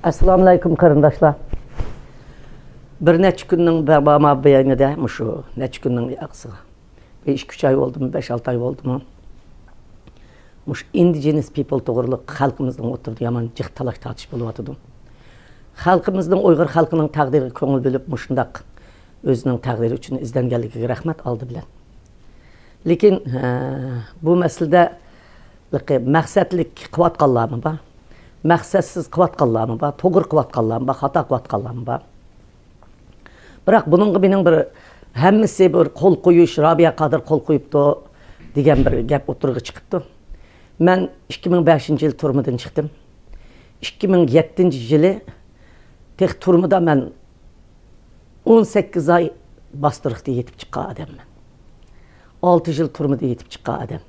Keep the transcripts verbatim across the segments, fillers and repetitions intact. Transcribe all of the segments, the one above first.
ئەسسالامۇئەلەيكۇم قېرىنداشلار. بىر نەچچە كۈننىڭ بە-، بە-، بە-، بەينىدە، مۇشۇ نەچچە كۈننىڭ ئارىسىغا، بىر ئىككى ئۈچ ئاي بولدىمۇ، بەش ئالتە ئاي بولدىمۇ، مۇشۇ indigenous people توغرىلىق خەلقىمىزنىڭ ئوتتۇرىدا يامان جىق تالاش تارتىش بولۇۋاتىدۇ. خەلقىمىزنىڭ، ئۇيغۇر خەلقىنىڭ تەقدىرىگە كۆڭۈل بۆلۈپ، مۇشۇنداق ئۆزىنىڭ تەقدىرى ئۈچۈن ئىزدەنگەنلىكىگە رەھمەت ئالدى بىلەن. لېكىن، ھە، بۇ مەسىلىدە مەقسەتلىك قىلىۋاتقانلارمۇ بار، مەقسەتسىز قىلىۋاتقانلارمۇ بار، توغرا قىلىۋاتقانلارمۇ بار، خاتا قىلىۋاتقانلارمۇ بار. بىراق بۇنىڭغا مېنىڭ بىر، ھەممىسى بىر قول قويۇش، رابىيە قادىر قول قويۇپتۇ دېگەن بىر گەپ ئوتتۇرىغا چىقىپتۇ. مەن ئىككى مىڭ بەشىنچى يىل تۈرمىدىن چىقتىم. ئىككى مىڭ يەتتىنچى يىلى تېخى تۈرمىدە مەن ئون سەككىز ئاي باستۇرۇقتا يېتىپ چىققان ئادەممەن. ئالتە يىل تۈرمىدە يېتىپ چىققان ئادەم.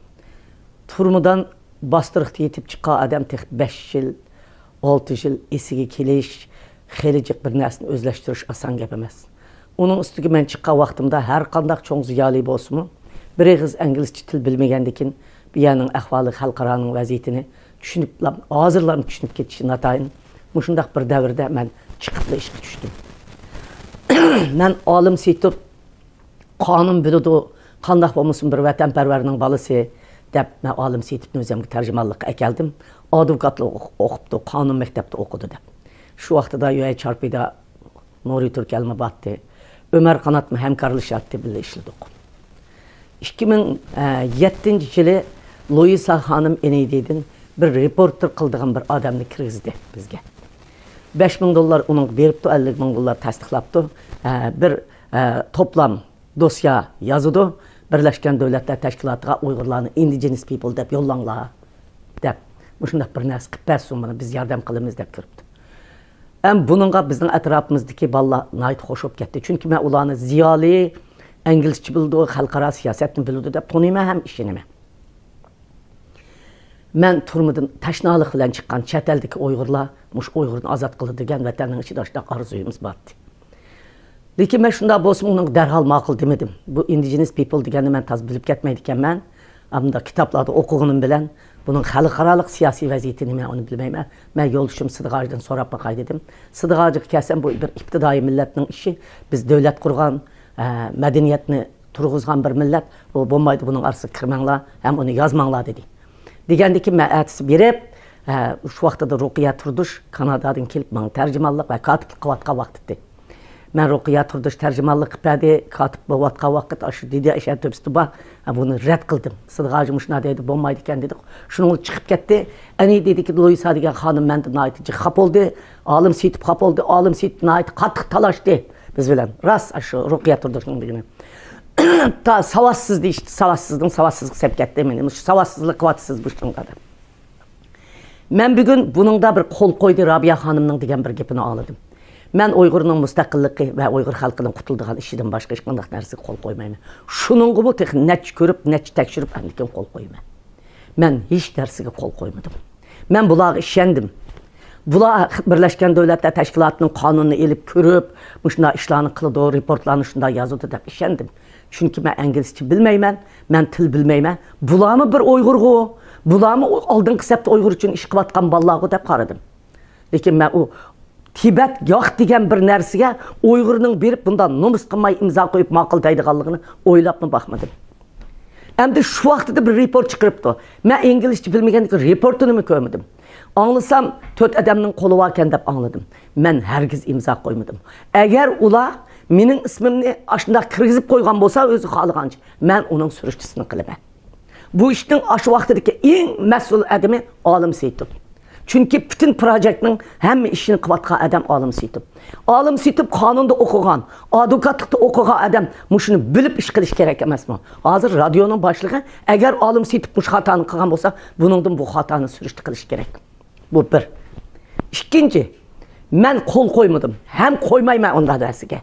تۈرمىدىن باستۇرۇقتا يېتىپ چىققان ئادەم تېخى بەش يىل، ئالتە يىل ئېسىگە كېلىش، خېلى جىق بىر نەرسىنى ئۆزلەشتۈرۈش ئاسان گەپ ئەمەس. ئۇنىڭ ئۈستىگە مەن چىققان ۋاقتىمدا ھەر قانداق چوڭ زىيالىي بولسىمۇ، بىر ئېغىز ئىنگلىزچە تىل بىلمىگەندىكىن، بۇ يەرنىڭ ئەھۋالى، خەلقئارانىڭ ۋەزىيىتىنى چۈشىنىپلا، ھازىرلارمۇ چۈشىنىپ كېتىشى ناتايىن. مۇشۇنداق بىر دەۋردە مەن چىقىپلا ئىشقا چۈشتۈم. مەن ئالىم سېيىتوف قانۇن بىلىدۇ، قانداق بولمىسۇن بىر ۋەتەنپەرۋەرنىڭ بالىسى دەپ، مەن ئالىم سېيىتوفنى ئۆزۈمگە تەرجىمانلىققا ئەكەلدىم. ئادۋوكاتلىق ئوق-، ئوقۇپتۇ، قانۇن مەكتەپتە ئوقۇدى دەپ. شۇ ۋاقتىدا يۇ ئەي چارپىدا نۇرى تۈركەلمۇ بارتتى. ئۆمەر قاناتمۇ ھەمكارلىشاتتى، بىللە ئىشلىدۇق. ئىككى مىڭ يەتتىنچى يىلى لۇئىسا خانىم ئېنىدىدىن بىر رېپورتېر قىلىدىغان بىر ئادەمنى كىرگۈزدى بىزگە. بەش مىڭ دوللار ئۇنىڭغا بېرىپتۇ، ئەللىك مىڭ دوللار تەستىقلاپتۇ. ئە، بىر، ئە، توپلام دوسيا يازىدۇ. بىرلەشكەن دۆلەتلەر تەشكىلاتىغا ئۇيغۇرلارنى indigenous people دەپ يوللاڭلار دەپ، مۇشۇنداق بىر نەرسە قىلىپ بەرسۇن، بۇنى بىز ياردەم قىلىمىز دەپ كىرىپتۇ. ھەم بۇنىڭغا بىزنىڭ ئەتراپىمىزدىكى بالىلار ناھايىتى خوش بولۇپ كەتتى. چۈنكى مەن ئۇلارنى زىيالىي، ئىنگلىزچە بىلىدۇ، خەلقئارا سىياسەتنى بىلىدۇ دەپ تونۇيمەن ھەم ئىشىنىمەن. مەن تۈرمىدىن تەشنالىق بىلەن چىققان چەت ئەلدىكى ئۇيغۇرلار مۇشۇ ئۇيغۇرنى ئازاد قىلىدۇ دېگەن ۋەتەننىڭ ئىچىدە شۇنداق ئارزۇيىمىز بار ئىدى. لېكىن مەن شۇنداق بولسىمۇ ئۇنىڭغا دەرھال ماقۇل دېمىدىم. بۇ indigenous people دېگەننى مەن تازا بىلىپ كەتمەيدىكەنمەن. ئەمدى كىتابلاردا ئوقۇغىنىم بىلەن بۇنىڭ خەلقئارالىق سىياسىي ۋەزىيىتى نېمە، ئۇنى بىلمەيمەن. مەن يولدىشىم سىدىغاجىدىن سوراپ باقاي دېدىم. سىدىغاجىغا كەلسەم، بۇ بىر ئىپتىدائىي مىللەتنىڭ ئىشى. بىز دۆلەت قۇرغان، ئە، مەدەنىيەتنى تۇرغۇزغان بىر مىللەت، ئۇ بولمايدۇ، بۇنىڭ ئارىسىغا كىرمەڭلار ھەم ئۇنى يازماڭلار دېدى. دېگەندىكىن مەن ئەتىسى بېرىپ، ھە، شۇ ۋاقتىدا رۇقىيە تۇردۇش كانادادىن كېلىپ ماڭا تەرجىمانلىق ۋە كاتىپلىق قىلىۋاتقان ۋاقتىتى. مەن رۇقىيە تۇردۇش تەرجىمانلىق قىلىپ بەردى، كاتىپ بولۇۋاتقان ۋاقىت ئاشۇ دىدى ئەشەر تۆپىسىدە بار، ھە، بۇنى رەت قىلدىم. سىدىغاجى مۇشۇنداق دەيدۇ، بولمايدىكەن دېدۇق. شۇنىڭ بىلەن چىقىپ كەتتى. ئەنى دېدىكى لۇئىسا دېگەن خانىم مەندىن ناھايىتى جىق خاپا بولدى. ئالىم سېيىتوف خاپا بولدى. ئالىم سېيىتوف ناھايىتى قاتتىق تالاشتى بىز بىلەن. راست، ئاشۇ رۇقىيە تۇردۇشنىڭ دېگىنى. تا ساۋاتسىز دېيىشتى، ساۋاتسىزدىن ساۋاتسىزغا سەپ كەتتى. مېنى مۇشۇ ساۋاتسىزلىق قىلىۋاتىسىز بۇ ئىشىڭلاردا. مەن بۈگۈن بۇنىڭدا بىر قول قويدى رابىيە خانىمنىڭ دېگەن بىر گېپىنى ئاڭلىدىم. مەن ئۇيغۇرنىڭ مۇستەقىللىقى ۋە ئۇيغۇر خەلقىنىڭ قۇتۇلىدىغان ئىشىدىن باشقا ھېچقانداق نەرسىگە قول قويمايمەن. شۇنىڭغىمۇ تېخى نەچچە كۆرۈپ، نەچچە تەكشۈرۈپ ئاندىن كېيىن قول قويىمەن. مەن ھېچ نەرسىگە قول قويمىدىم. مەن بۇلارغا ئىشەندىم. بۇلار بىرلەشكەن دۆلەتلەر تەشكىلاتىنىڭ قانۇنىنى ئېلىپ كۆرۈپ، مۇشۇنداق ئىشلارنى قىلىدۇ، رېپورتلارنى شۇنداق يازىدۇ دەپ ئىشەندىم. چۈنكى مەن ئىنگلىزچە بىلمەيمەن، مەن تىل بىلمەيمەن. بۇلارمۇ بىر ئۇيغۇرغۇ، بۇلارمۇ ئالدىنقى سەپتە ئۇيغۇر ئۈچۈن ئىش قىلىۋاتقان بالىلارغۇ دەپ قارىدىم. لېكىن مەن ئۇ تىبەت ياق دېگەن بىر نەرسىگە ئۇيغۇرنىڭ بېرىپ بۇنداق نومۇس قىلماي ئىمزا قويۇپ ماقۇل دەيدىغانلىقىنى ئويلاپمۇ باقمىدىم. ئەمدى شۇ ۋاقتىدا بىر رېپورت چىقىرىپتۇ. مەن ئىنگلىزچە بىلمىگەندىكىن رېپورتىنىمۇ كۆرمىدىم. ئاڭلىسام، تۆت ئادەمنىڭ قولى باركەن دەپ ئاڭلىدىم. مەن ھەرگىز ئىمزا قويمىدىم. ئەگەر ئۇلار مېنىڭ ئىسمىمنى ئاشۇنداق كىرگۈزۈپ قويغان بولسا، ئۆزى خالىغانچە، مەن ئۇنىڭ سۈرۈشتىسىنى قىلىمەن. بۇ ئىشنىڭ ئاشۇ ۋاقتىدىكى ئەڭ مەسئۇل ئادىمى ئالىم سېيىتوف. چۈنكى پۈتۈن پروژېكتنىڭ ھەممە ئىشىنى قىلىۋاتقان ئادەم ئالىم سېيىتوف. ئالىم سېيىتوف قانۇندا ئوقۇغان، ئادۋوكاتلىقتا ئوقۇغان ئادەم مۇشۇنى بىلىپ ئىش قىلىش كېرەك ئەمەسمۇ؟ ھازىر رادىيونىڭ باشلىقى، ئەگەر ئالىم سېيىتوف مۇشۇ خاتانى قىلغان بولسا، بۇنىڭدىن بۇ خاتانى سۈرۈشتە قىلىش كېرەك. بۇ بىر. ئىككىنچى، مەن قول قويمىدىم ھەم قويمايمەن ئۇنداق نەرسىگە.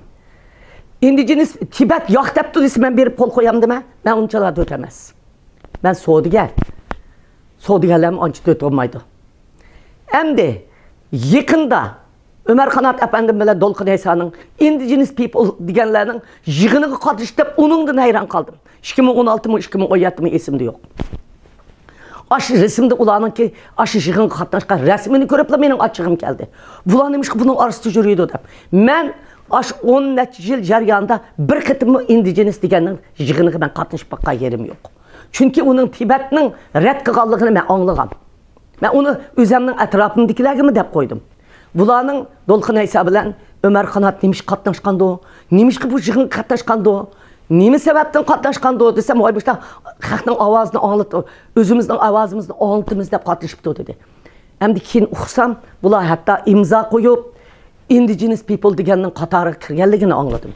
ئىندىجېنىس تىبەت ياق دەپتۇ دېسە، مەن بېرىپ قول قويامدىمەن؟ مەن ئۇنچىلا دۆت ئەمەس. مەن سودىگەر. سودىگەرلەرمۇ ئانچە دۆت بولمايدۇ. ئەمدى يېقىندا ئۆمەر قانات ئەپەندىم بىلەن دولقۇن ئەيسانىڭ ئىندىجېنىس پىپل دېگەنلەرنىڭ يىغىنىغا قاتنىشىپ، ئۇنىڭدىن ھەيران قالدىم. ئىككى مىڭ ئون ئالتىمۇ، ئىككى مىڭ ئون يەتتىمۇ ئېسىمدە يوق. ئاشۇ رەسىمدە ئۇلارنىڭكى ئاشۇ يىغىنغا قاتناشقان رەسىمىنى كۆرۈپلا مېنىڭ ئاچچىقىم كەلدى. بۇلار نېمىشقا بۇنىڭ ئارىسىدا يۈرىدۇ دەپ. مەن ئاشۇ ئون نەچچە يىل جەريانىدا بىر قېتىممۇ ئىندىجېنىس دېگەننىڭ يىغىنىغا مەن قاتنىشىپ باققان يېرىم يوق. چۈنكى ئۇنىڭ تىبەتنىڭ رەت قىلغانلىقىنى مەن ئاڭلىغان. مەن ئۇنى ئۆزەمنىڭ ئەتراپىمدىكىلەرگىمۇ دەپ قويدۇم. بۇلارنىڭ دولقۇن ئەيسا بىلەن ئۆمەر قانات نېمىشقا قاتناشقاندۇ؟ نېمىشقا بۇ يىغىنغا قاتناشقاندۇ؟ نېمە سەۋەبتىن قاتناشقاندۇ دېسەم، ۋاي، مۇشۇنداق خەقنىڭ ئاۋازىنى ئاڭلىتىپ، ئۆزىمىزنىڭ ئاۋازىمىزنى ئاڭلىتىمىز دەپ قاتنىشىپتۇ دېدى. ئەمدى كېيىن ئۇقسام، بۇلار ھەتتا ئىمزا قويۇپ، ئىندىجېنس پىپل دېگەننىڭ قاتارىغا كىرگەنلىكىنى ئاڭلىدىم.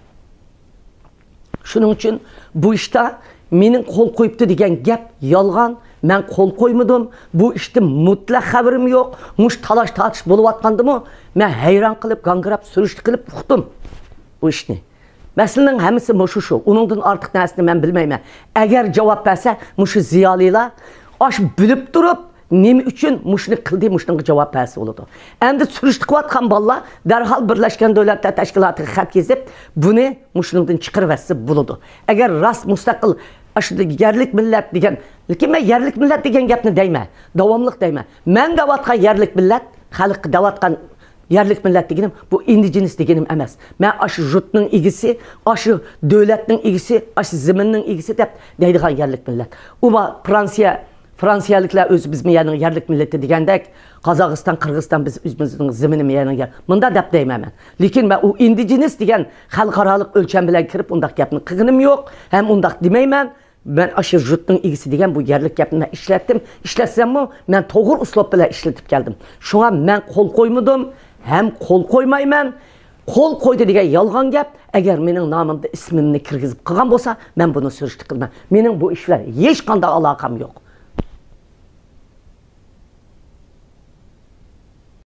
شۇنىڭ ئۈچۈن بۇ ئىشتا مېنىڭ قول قويۇپتۇ دېگەن گەپ يالغان. مەن قول قويمىدىم. بۇ ئىشتىن مۇتلەق خەۋىرىم يوق. مۇشۇ تالاش تارتىش بولۇۋاتقاندىمۇ مەن ھەيران قېلىپ، گاڭگىراپ، سۈرۈشتە قېلىپ ئۇقتۇم بۇ ئىشنى. مەسىلىنىڭ ھەممىسى مۇشۇ شۇ. ئۇنىڭدىن ئارتۇق نەرسىنى مەن بىلمەيمەن. ئەگەر جاۋاب بەرسە، مۇشۇ زىيالىيلار ئاشۇ بىلىپ تۇرۇپ، نېمە ئۈچۈن مۇشۇنى قىلدى، مۇشۇنىڭغا جاۋاب بەرسە بولىدۇ. ئەمدى سۈرۈشتە قىلىۋاتقان بالىلار دەرھال بىرلەشكەن دۆلەتلەر تەشكىلاتىغا خەت يېزىپ، بۇنى مۇشۇنىڭدىن چىقىرىۋەتسە بولىدۇ. ئەگەر راست مۇستەقىل، ئاشۇ يەرلىك مىللەت دېگەن، لېكىن مەن يەرلىك مىللەت دېگەن گەپنى دەيمەن، داۋاملىق دەيمەن. مەن دەۋاتقان يەرلىك مىللەت، خەلق دەۋاتقان يەرلىك مىللەت دېگىنىم بۇ ئىندىجېنس دېگىنىم ئەمەس. مەن ئاشۇ يۇرتنىڭ ئىگىسى، ئاشۇ دۆلەتنىڭ ئىگىسى، ئاشۇ زېمىننىڭ ئىگىسى دەپ دەيدىغان يەرلىك مىللەت. ئۇ ما-، فرانسىيە، فرانسىيەلىكلەر ئۆزى بىز مىيەنىڭ يەرلىك مىللىتى دېگەندەك، قازاقىستان، قىرغىزىستان بىز ئۆزىمىزنىڭ زېمىنى مىيەنىڭ يەر-، مۇنداق دەپ دەيمەن مەن. لېكىن مەن ئۇ ئىندىجېنس دېگەن خەلقئارالىق ئۆلچەم بىلەن كىرىپ ئۇنداق گەپنى قىلغىنىم يوق، ھەم ئۇنداق دېمەيمەن. مەن ئاشۇ يۇرتنىڭ ئىگىسى دېگەن بۇ يەرلىك گەپنى مەن ئىشلەتتىم. ئىشلەتسەممۇ، مەن توغرا ئۇسلۇب بىلەن ئىشلىتىپ كەلدىم. شۇڭا مەن قول قويمىدىم، ھەم قول قويمايمەن. قول قويدى دېگەن يالغان گەپ. ئەگەر مېنىڭ نامىمدا ئىسمىمنى كىرگۈزۈپ قىلغان بولسا، مەن بۇنى سۈرۈشتە قىلىمەن. مېنىڭ بۇ ئىش بىلەن ھېچقانداق ئالاقەم يوق.